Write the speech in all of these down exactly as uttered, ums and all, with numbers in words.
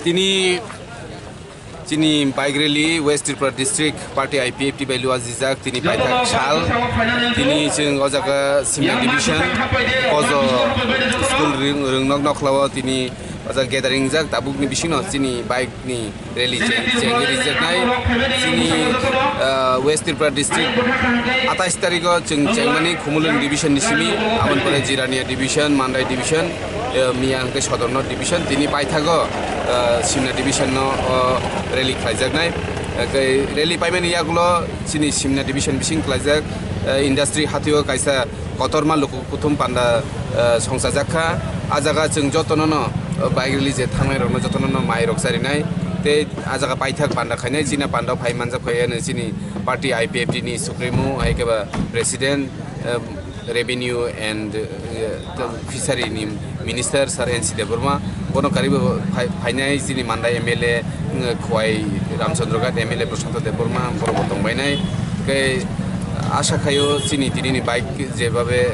Tini chini bike rally West Tripura District Party I P F T bai luajijak, tini paithak sal, tini chwng o jaga Simna Division, Kozo School ring, ringnok nokhlao tini o jaga gathering jak, tabukni bisingno chini bike ni rally cheng, cheng rijaknai. Chini, ah, West Tripura District atais tarikh o chwng chengmani Khumulwng Division ni simi, aboni pore Jirania Division, Mandai Division, eh, miya hwnkhe Sodorno Division, tini paithago, ah, Simna Division no, oh, rally khlaijaknai. Eh, tei rally paimani yagulo chini Simna Division bising khlaijak, eh, industry hatio kaisa kotorma luku kuthum panda, eh, songchajak kha. A jaga chwng jotono no, eh, bike rally je thangnai rokno jotono no mai rok charinai. Tei a jaga paithak panda khainai, chini panda phai manjak phai ano chini party I P F T ni supremo, hai khe ba president, eh, revenue and, eh, fishery ni minister sir N C Debbarma. Bono karibo phai-, phainai chini Mandai M L A, eh, Khowai Ramchandra Ghat M L A Prashanto Debbarma, borok bo tongbainai. Khe asa khaio chini tini ni bike jebabe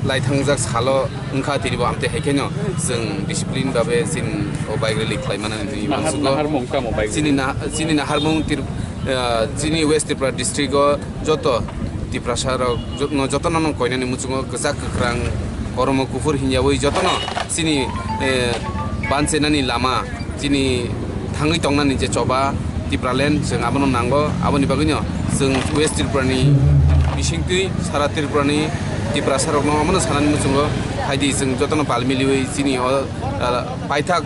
lai thangjak salo wngkha, tini bo amtwi hai kheno chwng discipline babe chini o bike rally khlai mano hinwi Nahar, uansukgo. Naharmung tamo bike Chini rally? Na-, chini naharmung tir-, ah, chini West Tripura district o joto Tiprasa rok jot-, no jotono no koinani muchungo kwchak kwkhrang, koromo kuphur hinyawi jotono chini, eh, bansenani lama chini thangwi tongnani je choba Tipraland, chwng abono nango. Aboni bagwino chwng West Tripurani bisingtwi sara Tripurani Tiprasarokno abono sanani muchungo, phaidi chwng jotono pal miliwi chini o, ah, paithak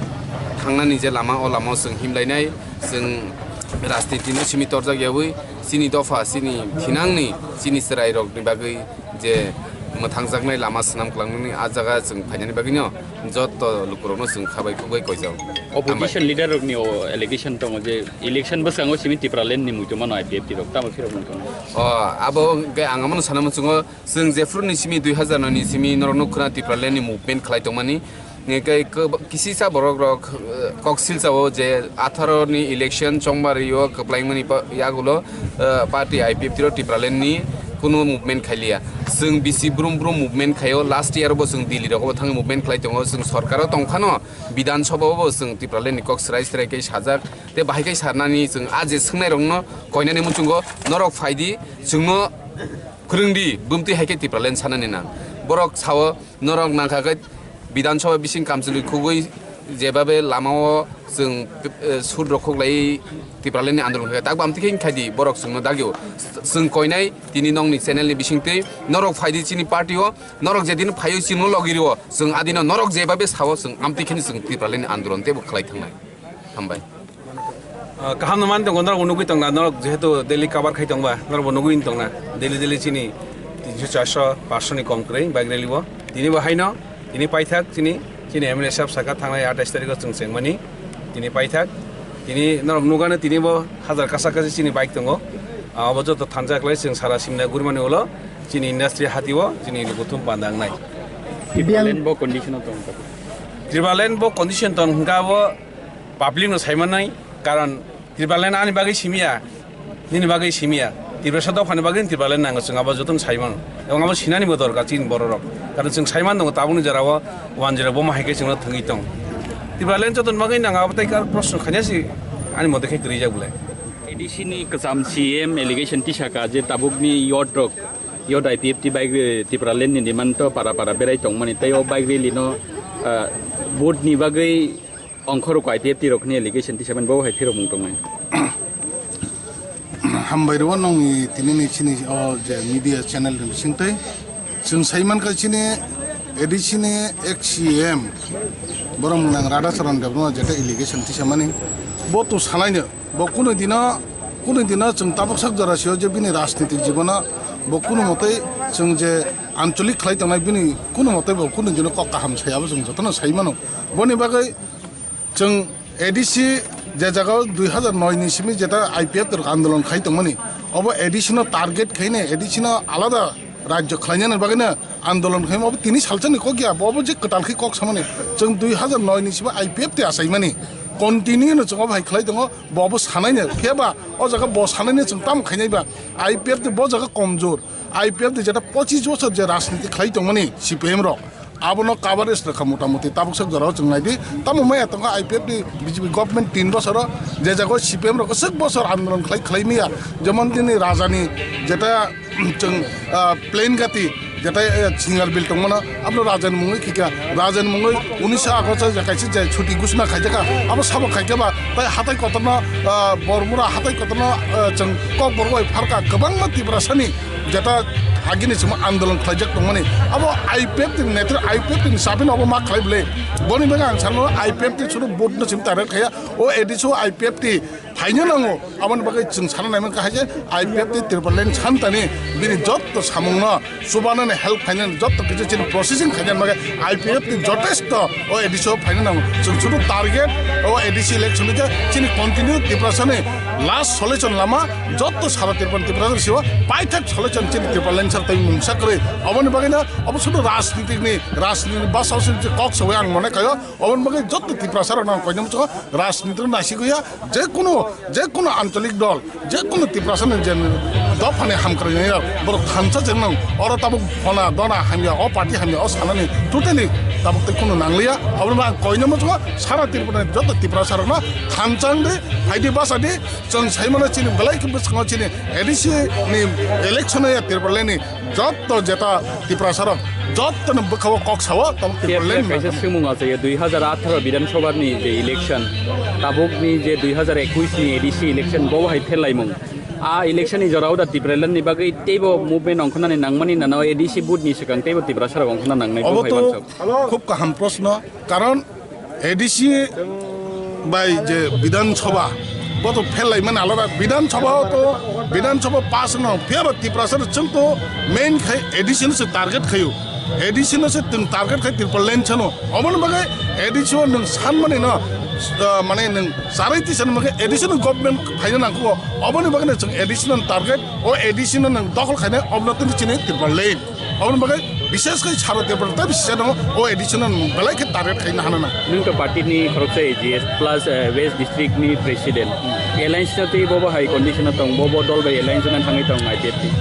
thangnani je lama, o lamao chwng himlainai. Chwng rajnitino simi torjak yawi chini dopha, chini thinangni, chini chwrairokni bagwi je mwthangjaknai lama swnam kwlangnani a jaga chwng phainani bagwino joto lukurokno chwng khabai khukbai koijao. Opposition leader rokni o allegation tongo je election bwskango simi Tipraland ni muitu mano I P F T rok, tamo phirok muitu mano? O, abo hwnkhe ang abono sana muchungo, chwng jephru ni simi dui hazar noi ni simi norok nuk khna Tipraland ni movement khlai tongmani. Hwnkhe kisa borok rok, eh, kok silchao je atharo ni election chongmari o kwplaimani pa-, yagulo, eh, party I P F T rok Tipraland ni kunu movement khailiya. Chwng bisi brum brum movement khaio, last year bo chwng Delhi rogo thangwi movement khlai tongo, chwng sorkaro tongphano, Bidhan Sabha o bo chwng Tipraland ni kok srai srai khe sajak, tei bahai khe sarnani chwng a je swngnairokno koinani muchungo, norok phaidi, chwngno phwrwngdi, bumtwi hai khe Tipraland sanani nang. Borok sao, norok nangkha khe Bidhan Sabha bising kamchwlwi khugwi jebabe lamao chwng, eh, sur rok khuklai Tipraland ni andolon khe, tak bamtwi khe khaidi borok chwngno dagio. Chwng koinai tini nongni channel ni bisingtwi norok phaidi chini party o, norok jedin phaio chwngno logi rio, chwng adino norok jebabe sao chwng amtwi kheno chwng Tipraland ni andolon teibo khlai thangnai. Hambai. Ah, kaham no man tongo, norok bo nugwi tongna, norok jehetu daily cover khai tongba, norok bo nugwi tongna, daily daily chini tinso charso paanso ni kom kwrwi bike rally o. Tini bo haino, tini paithak chini, chini M L A sahab saka thangnai atais tarikh o chwng chengmani, tini paithak, tini norok nugano tini bo hajar kasa kasi chini bike tongo, ah, obo joto thansa khlai chwng sara simna gurmani ulo chini industry hati o chini lukuthum panda wngnai. Tipraland bo condition o tong kha. Tipraland bo condition tong hwnkha bo public no saimanai, karon Tipraland ani bagwi simiya, nini bagwi simiya, Tiprasa dophani bagwi Tipraland nango, chwng abo jotono saimano, ebong abo sinani bo dorkar chini bororok, karon chwng saiman tongo tabukni jorao one zero boma hai khe chwngno thwngwi tong. Tipraland jotoni bagwi nango, abo tei kar proshno khainasi ani mote khe kwrwijak bwle. A D C ni kwcham C M allegation tisaka je tabukni youth rok, youth I P F T bike, eh, Tipraland ni demand to para para berai tongmani tei o bike rally no, ah, vote ni bagwi Ongkhorok I P F T rokni allegation tisamen bo hai phirokmung tongnai. Hambai rwo nongni tini ni chini o je media channel ni bisingtwi. Chwng sai mankha chini A D C ni ex C M borok mwnang Radhacharan Debbarma jeta allegation tisamani. Bo to salaino, bo kunu dino, kunu dino chwng tabuk sak jora sio je bini rajnitik jibono bo kunu motoi chwng je ancholik khlai tongnai bini kunu motoi bo kunu dino kok kaham sai abo chwng jotono sai mano. Boni bagwi Chwng A D C je jagao dui hazar noi ni simi jeta I P F T rok andolon khai tongmani, obo A D C no target khaine, A D C no alada rajyo khlainani bagwino andolon khaima, obo tini salsa ni kok ya, obo je kwtal khe kok samani. Chwng dui hazar noi ni simi I P F T achaimani, continue no chwng obo hai khlai tongo, bo obo sanai no. Phiya ba o jaga bo sanai no chwng tamo khainai ba? I P F T bo jaga komjor. I P F T jeta pochis bosor je rajniti khlai tongmani C P M rok, abono coverage rwkha mota moti tabuk sak jorao chwng naidi. Tamo maya tongo I P F T B J P government tin bosoro, je jago C P M rok kwchwk bosor andolon khlai khlai maya, jemon tini rajani jeta chwng, ah, plain gati jeta, eh, single bill tongmano, abono rajani mungwi khika, rajani mungwi unisho August je kaisa je chuti ghosona khaijaka, abo sabo khaikha ba, tai hatai kotorno, ah, Bormura hatai kotorno, ah, chwng Kokborok bai pharkha, kwbangma Tiprasani jeta agini simo andolon khlaijak tongmani, abo I P F T ni netra, I P F T ni sabino abo ma khlai bwle. Boni bagwi ang sano I P F T suru vote no simi target khaya, o A D C o I P F T phaino nango, aboni bagwi chwng sana naimankha hai je I P F T Tipraland santani bini jotto samungno chubanani help khainani jotto kichu chini processing khainani bagwi I P F T jotesto o A D C o phaino nango. Chwng suru target o A D C election ni je chini continue Tiprasani last solution lama jotto sara Tiprasani sio paithak solution chini Tipraland sar tei mungsa kwrwi. Aboni bagwino abo suru rajnitikni, rajniti basa sini kok sawi ang mone khayo. Oboni bagwi jotto Tiprasa rok nang koinam chukha rajniti rok naisik ya, je kono, je kono ancholik dol, je kono Tiprasa ni je dopha ni hamkrai nai rok borok thansa je nang oro tabuk phona dona hamya, o party hamya, o sanani totally tabuk tei kono nangliya. Oboni bagwi ang koinam chukha sara Tripura ni jotto Tiprasa rok no thansa di, phaidi basa di, chwng sai mano chini belai khe bwskango chini A D C ni election ya Tipraland ni jotto jeta Tiprasa rok jotto ni bwkha o kok sao tamo Phiya Tipraland phiya kaisa swngmung achaio, dui hazar atharo Bidhan Sabha ni je election, tabuk ni je dui hazar ekwis ni A D C election bo hai phelaimung. A election ni jorao da Tipraland ni bagwi teibo movement ongkhornani nangmani nano A D C vote ni swkang teibo Tiprasa rok ongkhorna nangnai bo Obo hai to wansuk. Khub kaham proshno, karon A D C bai je Bidhan Sabha, bo to phelaimani alada. Bidhan Sabha o to, Bidhan Sabha pass no phiya ba Tiprasa rok chwng to main khai A D C no se target khayo. A D C no se twng target khai Tipraland sano. Oboni bagwi A D C o nwng sanmani no, ah, mane nwng charai tisa ni bagwi A D C no government phaina nangkho. Oboni bagwi no chwng A D C no target, o A D C no nwng dokhol khainai, obono tini chini Tipraland. Oboni bagwi bishesh khe sara Tripura tei bishesh no o A D C no belai khe target khaina hanana. Nwng to party ni khoroksa A G S plus, eh, West District ni president. Alliance no tei bo bo hai condition o tong, bo bo dol bai alliance no thangwi tong I P F T.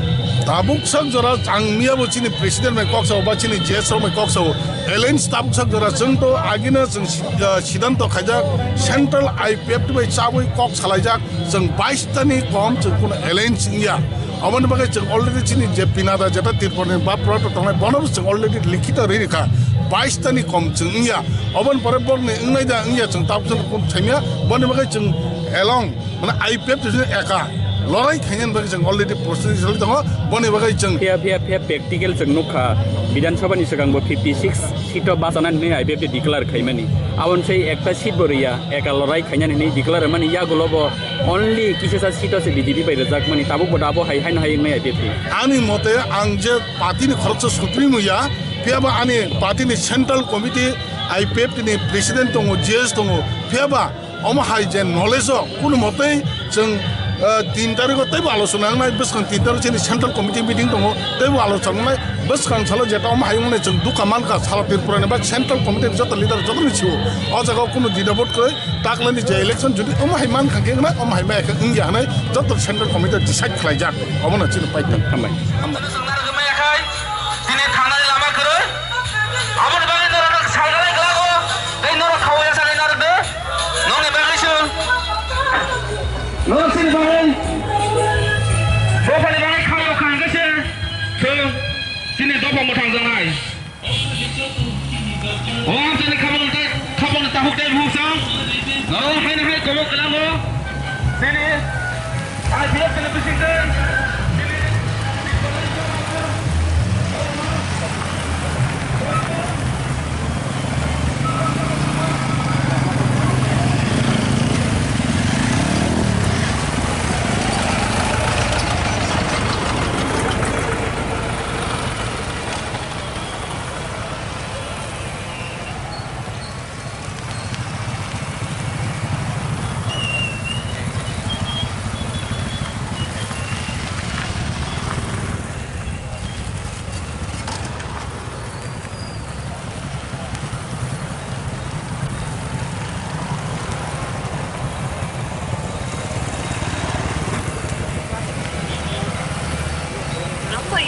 Tabuk sak jora ang miya bo chini president bai kok sao ba chini G S rok bai kok sao. Alliance tabuk sak jora chwng to agina chwng si-, ah, siddhanto khaijak central I P F T bai chabwi kok salaijak. Chwng bais tani kom chwng kuno alliance wngya. Oboni bagwi chwng already chini je pinada jeta Tripura ni bapra to tongnai bono bo chwng already likhito ri rikha. Bais tani kom chwng wngya. Oboni pore borni wngnai da wngya chwng tabuk chwng kun thaimya. Boni bagwi chwng along mane I P F T chwng eka lorai khainani bagwi chwng already process choli tongo. Boni bagwi chwng Phiya, phiya, phiya practical chwng nukha. Bidhan Sabha ni swkang bo fifty six seat o bachanani hinwi I P F T declare khaimani. Aboni sai ekta seat bo riya, eka lorai khainani hinwi declare mani yagulo bo only kisasa seat o se B J P bai rwjakmani. Tabuk bo da abo hai haino hai wngnai I P F T. Ani mote ang je party ni khoroksa supremo ya, phiya ba ani party ni central committee I P F T ni president tongo, G S tongo, phiya ba omo hai je knowledge o kuno motei chwng, eh, tin tarikh o teibo alochona wngnai, bwskang tin tarikh chini central committee meeting tongo, teibo alochona wngnai, bwskang salo jeta omo hai wngnai chwng dukha mankha salo Tripura ni ba central committee ni joto leader joto ni sio. O jaga o kuno didabot kwrwi taklani je election jodi omo hai mankha khe wngnai, omo hai maya khe wngya hwnwi joto central committee decide khlaijak, omono chini paitang. Hambai. Hambai. Tini thangnani lama kwrwi. Aboni bagwi norok salgalai kwlago. Tei norok khawai ya sanai norok de. Nokni bagwi chwng. Norok chini bagwi. Dophani bagwi khawai kha hwnkhe se chwng chini dopha mwthang janai. O amchaini khapangni ta-, khapangni takhuk tei bukhuk chwng. Norok haino hai kobok kwlango. Chini I P F ni bisingtwi.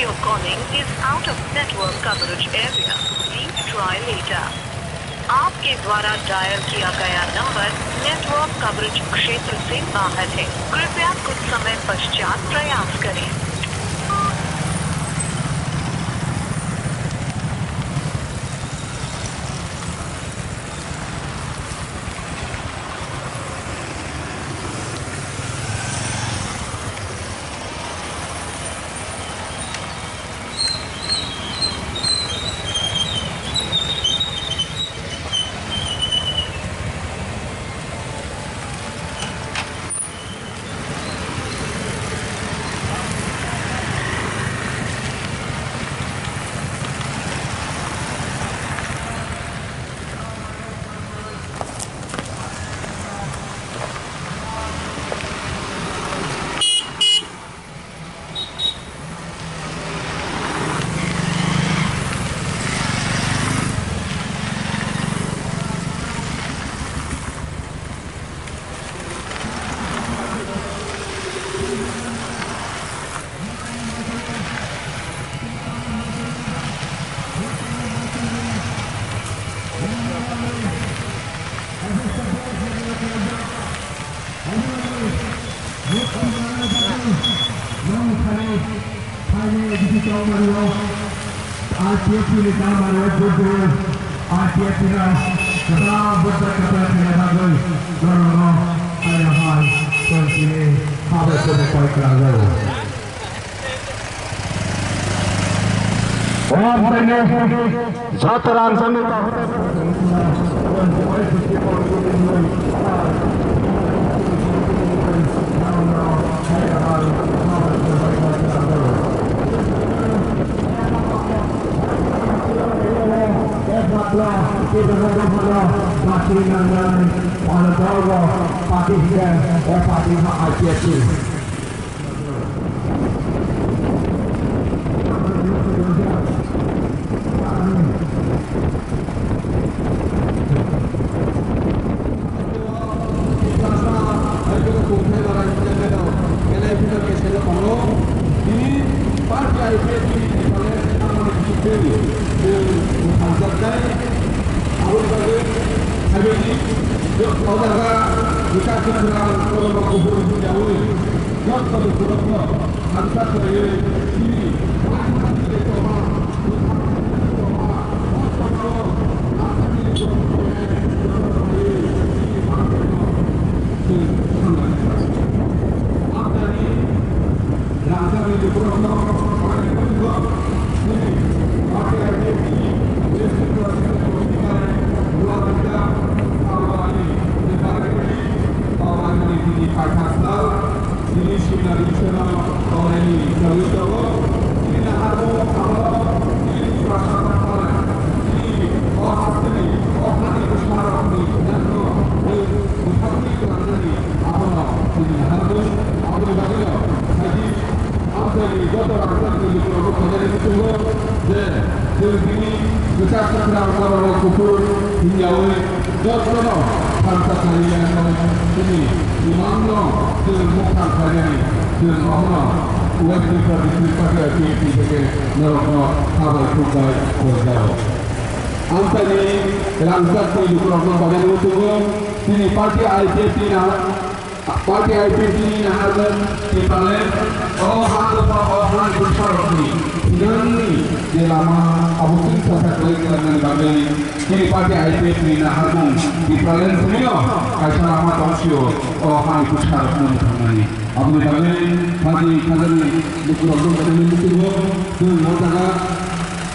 Your calling is out of network coverage area. Please try later. आपके द्वारा डायल किया गया number network coverage क्षेत्र से बाहर है। कृपया कुछ समय पश्चात प्रयास करें। R T F ni chamani o joto R T F ni rok kwtal khaina bagwi norokno aina hai tongthini habai kebo koi kwrwngjago. O amchaini joto rangchakni Chini simna ringsono tongnani chagwi tongo. Chini naharmung abo chini Tiprasa Motha, chini o hasteni, o hani bwsarokni sinangno tei bwsarokni kwlangnani abono chini naharmung. Aboni bagwino phaidi amchaini joto rangchakni lukurokno khainani muchungo je chwng tini kwchak kwkhrang bororok kuphur himyaui Jotono thansa khainani chini imangno chwng mokthang khainani chwng omono West Tripura District Party I P F T theke norokno habai khukbai koijao. Amchaini rangchakni lukurokno bagani muchungo chini party I P F T na Party I P F T ni naharmung Tipraland, o ha dopha, o ha ni bwsarokni thinangni je lama abo chwng sasak khlai khlainani bagwi chini party I P F T ni naharmung Tipraland simi-o kaisa lama tong sio, o ha ni bwsarokno mwthangnani. Aboni bagwi phaidi khajani lukurok dongkha, tini muchungo chwng o jaga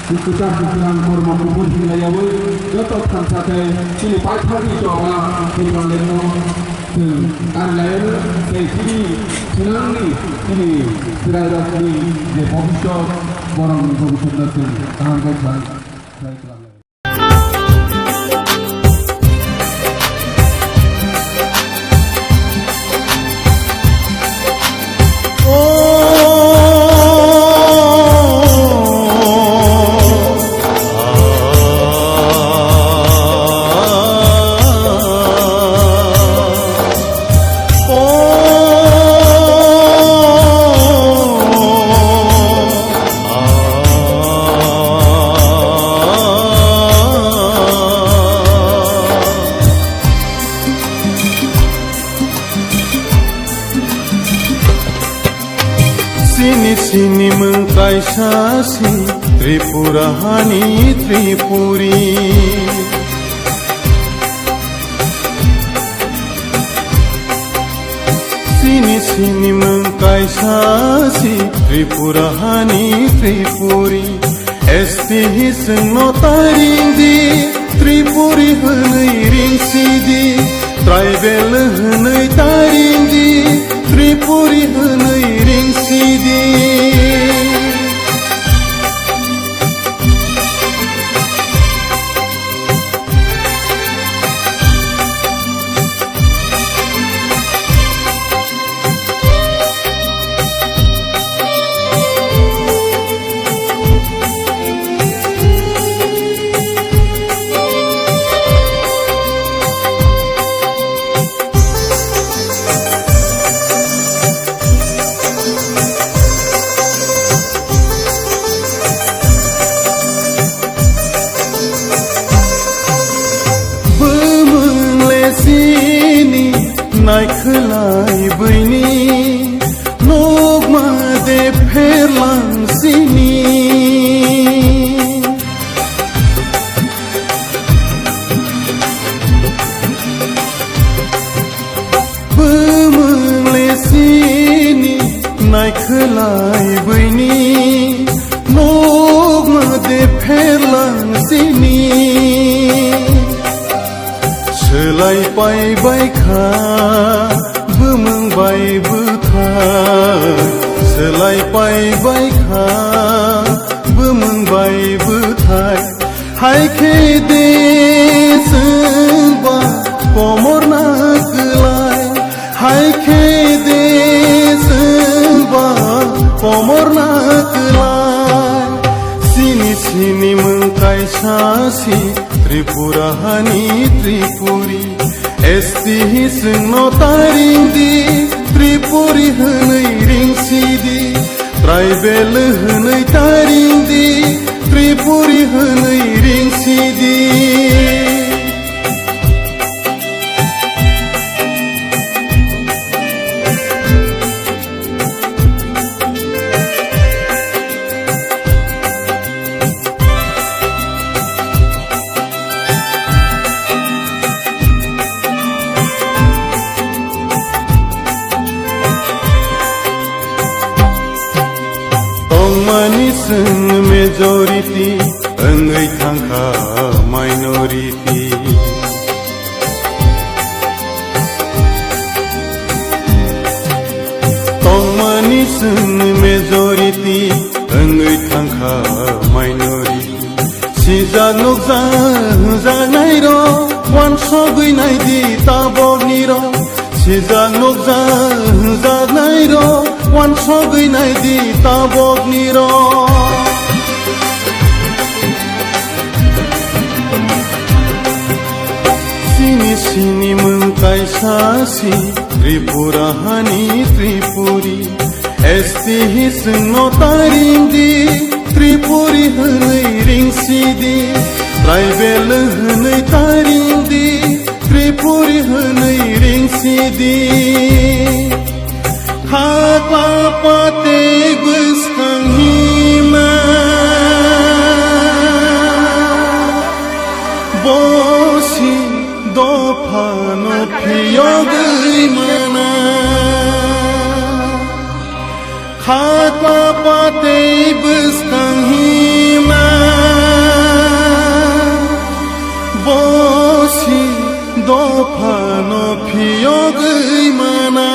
Kwchak kwkhrang kormo kuphur hinlaiyaui joto thansa tei chini paithakni choba Tipralandno chwng kanlaiano tei chini thinangni chini chwrairokni je bhobishyot, borokni bhobishyotno chwng kaham khe khlai, khlai khlai. Chini sinimung kaisa si Tripura hani Tripuri. Chini sinimung kaisa si Tripura hani Tripuri. S T hi chwngno ta ring di, Tripuri hwnwi ring si di. Tribal hwnwi ta ring di, Tripuri hwnwi ring si di. Bumung le sini naikhwlai buini, nokma de pherlang sini. Bumung le sini naikhwlai buini, nokma de pherlang sini. Swlai pai bai kha bumung bai bwthai, swlai pai bai kha bumung bai bwthai. Hai khe de chwngba komor na kwlai, hai khe de chwngba komor na kwlai. Sini sini mung kaisa si Tripura hani Tripuri. S T hi chwngno ta ring di, Tripuri hwnwi ring si di. Tribal hwnwi ta ring di, Tripuri hwnwi ring si di. Tongmani chwng majority, wngwi thangkha minority. Tongmani chwng majority, wngwi thangkha minority. Sijak nukjak hwnjaknairok, wansogwi naidi taboknirok. Sijak nukjak hwnjaknairok, wansogwi naidi taboknirok. Sini sini mung kaisa si Tripura hani Tripuri. S T hi chwngno ta ring di, Tripuri hwnwi ring si di. Tribal hwnwi ta ring di, Tripuri hwnwi ring si di. Khakla patwi bwskang hima, bosi dophano phiyogwi mana. Khakla patwi bwskang hima, bosi dophano phiyogwi mana,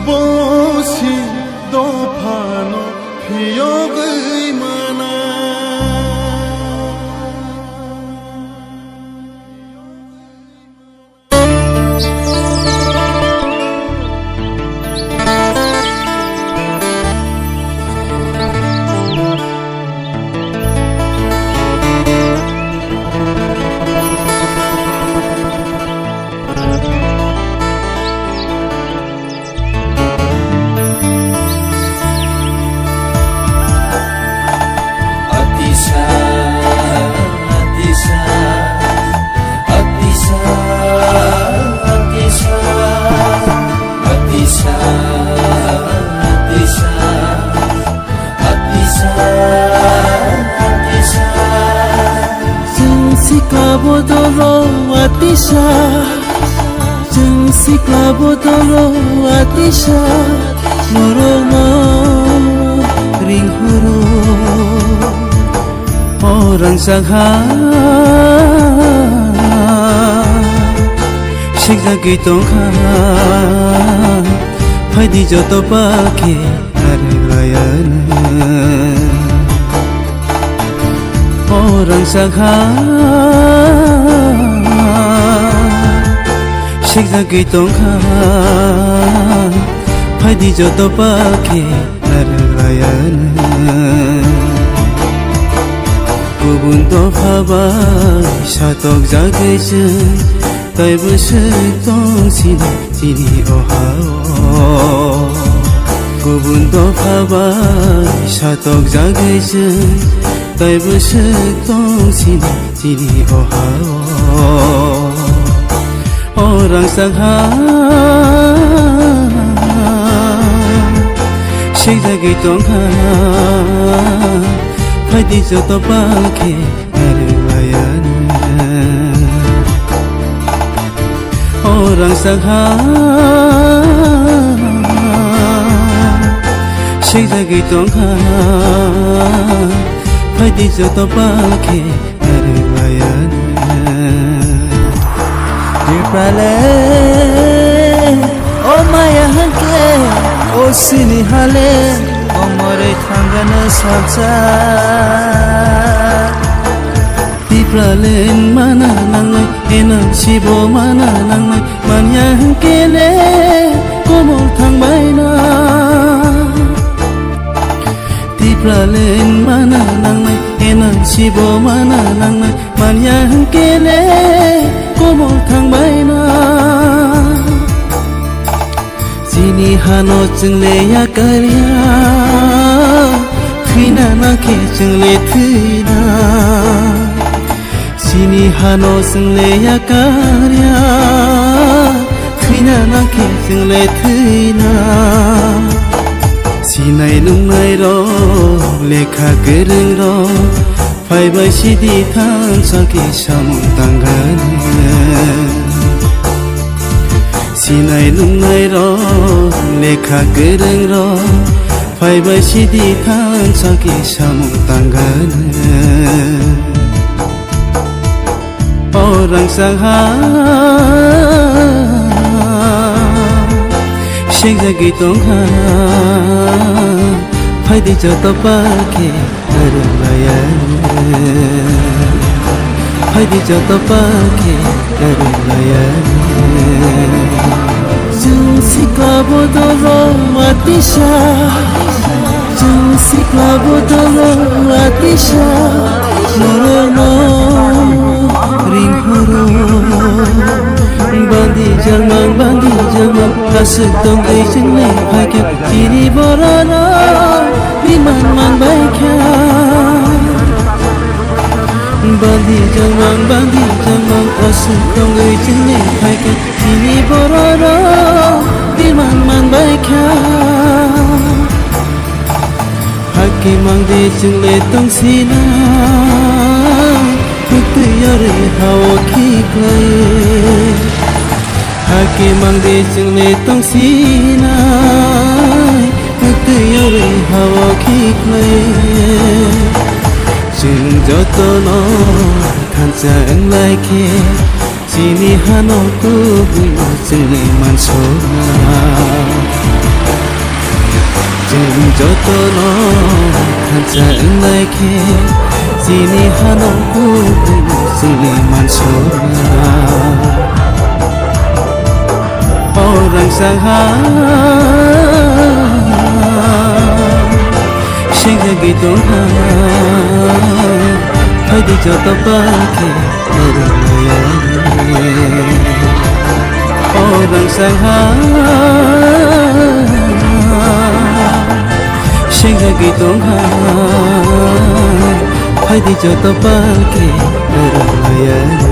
bosi dophano phiyogwi mana. Chwng sikla bodolo atisa norokno ringhoro. O rangchak ha sikjagwi tongkha, phaidi joto palkhe narwk layano. O rangchak ha sikjagwi tongkha, phaidi joto palkhe narwk layano. Kubun dopha bai satokjagwi chwng taibo swk tong sini chini o ha-o. Kubun dopha bai satokjagwi chwng taibo swk tong sini chini o ha-o. O rangchak ha sikjagwi tongkha, phaidi joto palkhe narwk layano. O rangchak ha sikjagwi tongkha, phaidi joto palkhe narwk layano. Tiprale, o maya hwnkhe, o sini hale, o morwi thangana salsa. Tipralen mana nangnai, enang sibo mana nangnai, manya hwnkhe le komol thangbaina. Tipralen mana nangnai, enang sibo mana nangnai, manya hwnkhe le komol thangbaina. Chini hano chwng le yakarya, thwina nangkhe chwng le thwina. Chini hano chwng le yakarya, thwina nangkhe chwng le thwina. Sinai nungnai rok, lekha kwrwng rok, phaibai sidi thansa khe samung tangani. Sinai nungnai rok, lekha kwrwng rok, phaibai sidi thansa khe samung tangani. O rangchak ha sikjagwi tongkha, phaidi joto palkhe narwk layano. Phaidi joto palkhe narwk layano. Chwng sikla bodolo atisa, chwng sikla bodolo atisa norokno ringhoro. Bandi jamang, bandi jamang, aswk tongwi chwngni phaikha chini bororok diman manbaikha. Bandi jamang, bandi jamang, aswk tongwi chwngni phaikha chini bororok diman manbaikha. Hakhe mangdi chwng le tongsinai, kwtwi yarwi ha-o khiklai. Hakhe mangdi chwng le tongsinai, kwtwi yarwi ha-o khiklai. Chwng jotono thansa wnglai khe, chini hano kubui chwngni mansukna. Chwng jotono thansa wnglai khe, chini hano kubui chwngni mansukna. O rangchak ha sikjagwi tongkha, phaidi joto palkhe narwk layano. O rangchak ha sikjagwi tongkha, phaidi joto palkhe narwk layano.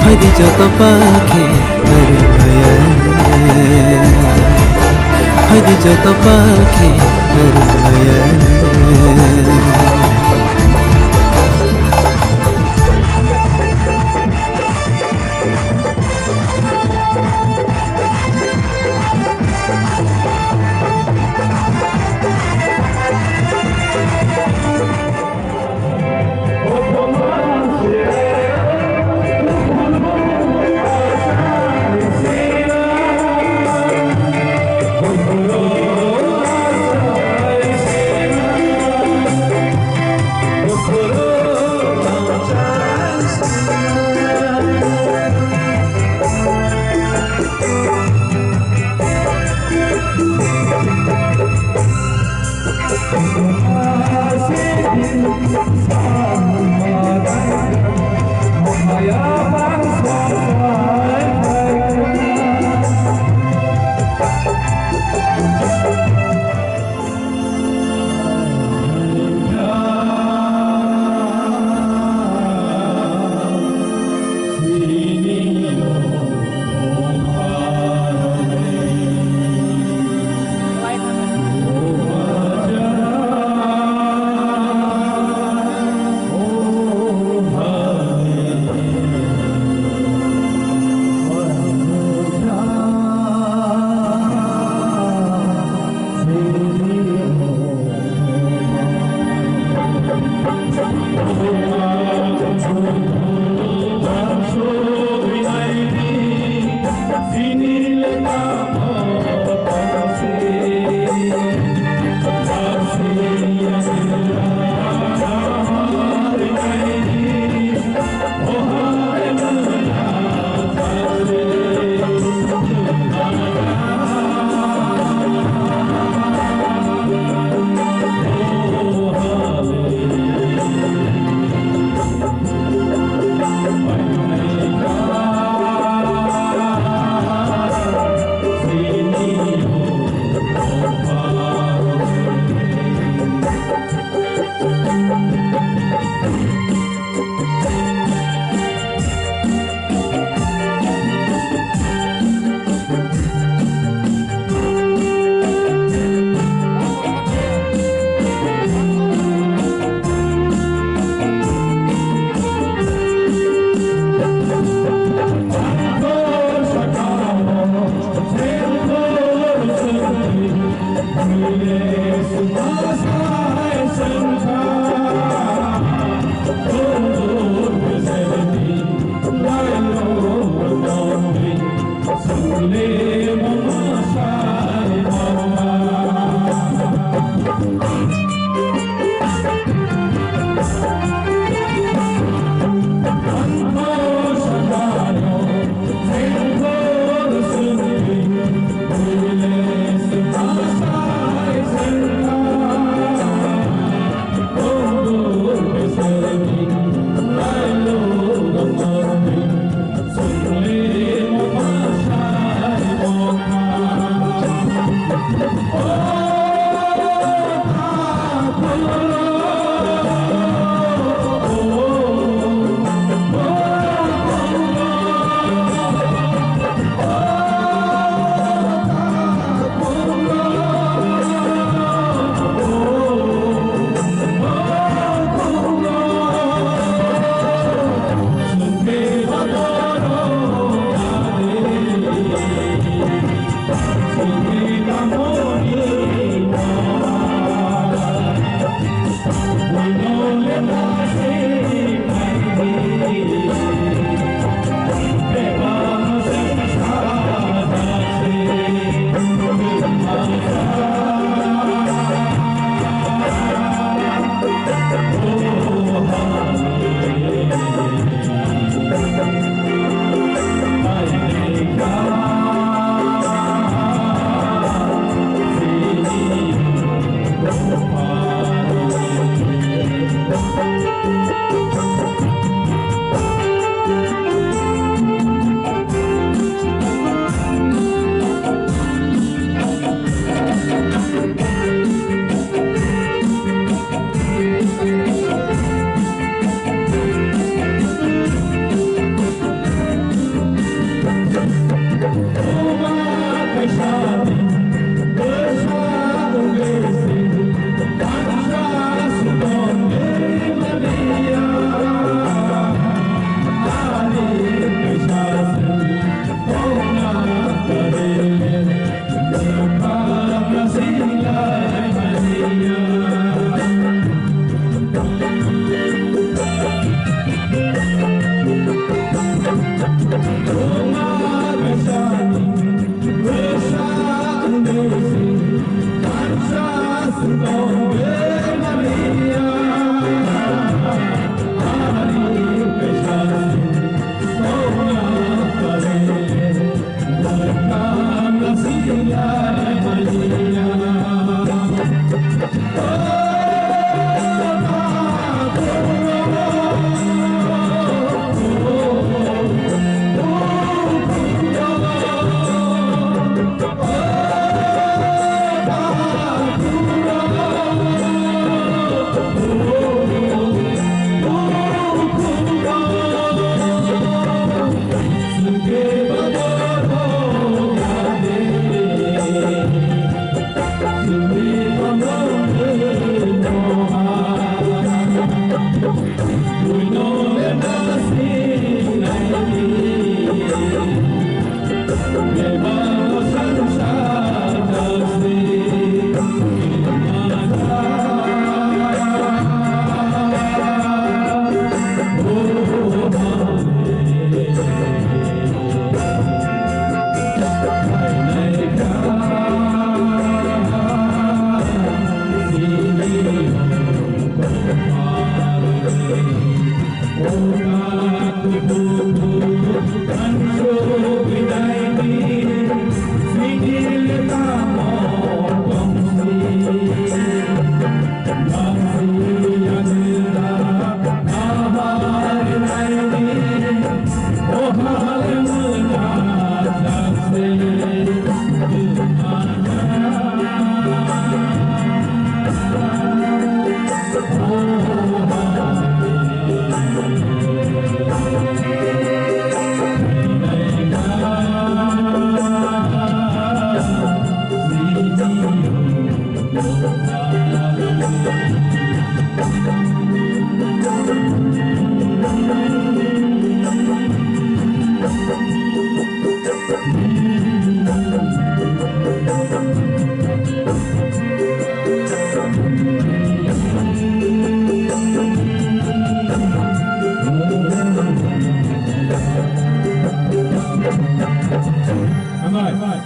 Phaidi joto palkhe narwk layano. Phaidi joto palkhe narwk layano.